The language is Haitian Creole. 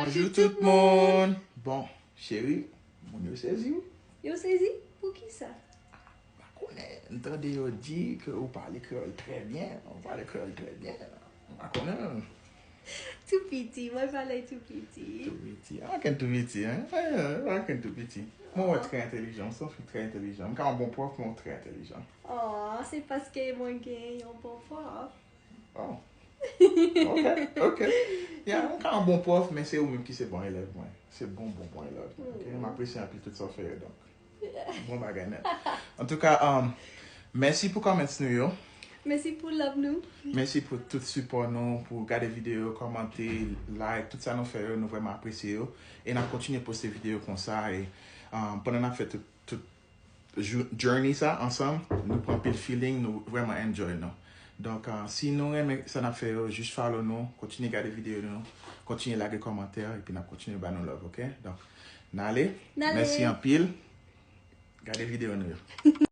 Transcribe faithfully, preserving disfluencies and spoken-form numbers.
Bonjou tout moun. Bon, cheri, moun yo sezi wi. Yo sezi? Poukisa? Pa konnen, m tande yo di ke ou pale kreyòl trè byen. Ou pale kreyòl trè byen. M pa konnen menm. Tou piti, mwen pale tou piti. Tou piti. Anken tou piti, hein? Anken tou piti. Mwen wè trè entelijan, ou se yon fi trè entelijan. M ka yon bon pwòf, men ou trè entelijan. Oh, se paske mwen gen yon bon pwòf. Oh. Ok, ok. Yeah, ou ka yon bon pwòf, men se ou menm ki se bon elèv mwen. Se bon, bon, bon elèv mwen. Ok? M apresye anpil tout sa w fè yo, donk. Bon bagay nèt. Antouka, um, mèsi pou comments nou yo. Mèsi pou love nou. Mèsi pou tout sipò nou, pou gade videyo, kòmante, like, tout sa nou fè yo, nou vrèman apresye yo. E n ap kontinye poste videyo konsa. E um, pandan n ap fè tout, tout jou- journey sa ansanm, nou pran pil feeling, nou vrèman enjoy nou. Donk, uh, si nou renmen sa n ap fè yo, jis follow nou, kontinye gade videyo nou, kontinye lage kòmantè, epi n ap kontinye ba nou love, ok? Donk, n ale. N ale. Mèsi anpil. Gade videyo nou yo.